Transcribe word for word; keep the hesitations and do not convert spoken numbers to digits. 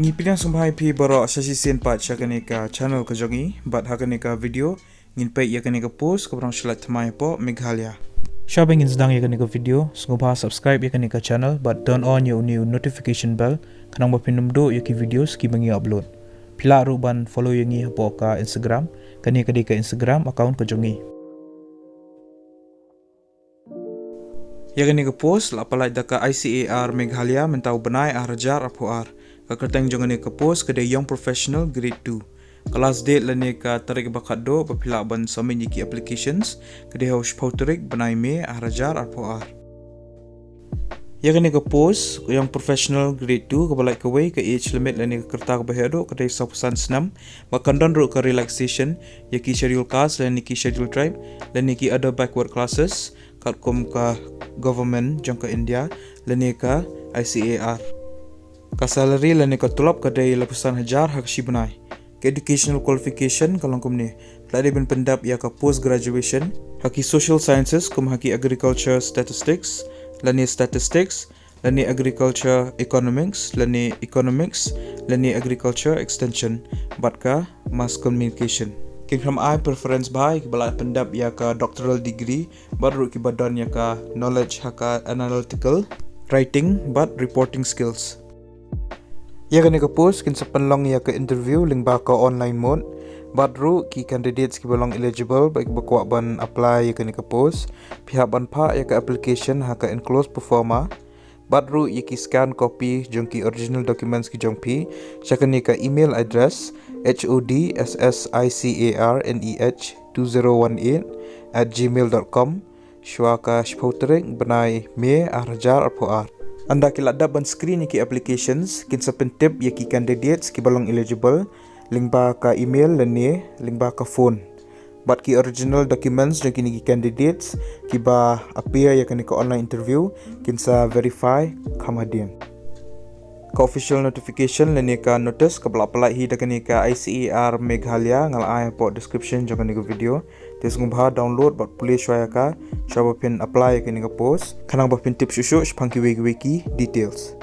Ngi pdiang sngewbha ïa phi baroh sa shisien pat sha kane ka channel ka jong ngi, bad ha kane ka video ngin peit ïa kane ka post kaba dang shu lait thymmai hapoh Meghalaya. Shwa ba ngin sdang ïa kane ka video, sngewbha subscribe ïa kane ka channel bad turn on ïa une u notification bell, khnang ba phin ym duh ïa ki videos kiba ngi upload. Phi lah ruh ban follow ïa ngi hapoh ka Instagram, kane ka dei ka Instagram account ka jong ngi. Ïa kane ka post la pynlait da ka I C A R Meghalaya mynta u bnai ar hajar arphew ar. Ka kyrteng jong kane ka post ka dei Young Professional Grade two. Ka last date lane ka tarik ba khatduh ba phi lah ban submit ïa ki applications ka dei ha u shiphew tarik bnai May ar hajar arphew ar. Ïa kane ka post Young Professional Grade two kaba lait kawei, ka age limit lane ka rta kaba heh duh ka dei sawphew san snem, bad kan don ruh ka relaxation ïa ki Schedule Caste lane ki Schedule Tribe lane ki other backward classes, katkum ka government jong ka India lane ka I C A R. Ka salary lane ka tulop ka dei laiphew san hajar ha ka shi bnai. Ka educational qualification ka long kumne: phi lah dei ban pyndep ïa ka post graduation ha ki social sciences kum ha ki agriculture statistics lane statistics lane agriculture economics lane economics lane agriculture extension, bad ka mass communication. Kin kham ai preference bha ïa kiba la pyndep ïa ka doctoral degree bad ruh kiba don ïa ka knowledge ha ka analytical writing bad reporting skills. Ïa kane ka post kin sa pynlong ïa ka interview lyngba ka online mode, bad ruh ki candidates kiba long eligible bad kiba kwah ban apply ïa kane ka post, phi hap ban phah ïa ka application ha ka enclosed proforma, bad ruh ïa ki scan copy jong ki original documents ki jong phi sha kane ka email address: H O D S S I C A R N E H two zero one eight at gmail dot com, shwa ka shiphew tarik bnai May ar hajar arphew ar. Ynda ki la dep ban screen ïa ki applications, kin sa pyntip ïa ki candidates kiba long eligible lyngba ka email lane lyngba ka phone. Bad ki original documents jong kine ki candidates kiba appear ïa kane ka online interview kin sa verify kham hadien. Ka official notification lane ka notice kaba la pynlait hi da kane ka I C A R Meghalaya nga la ai hapoh description jong kane ka video. Te sngewbha download bad pule shwa ïa ka shwa ba phin apply ïa kane ka post, khnang ba phin tip shuh shuh shaphang kiwei kiwei ki details.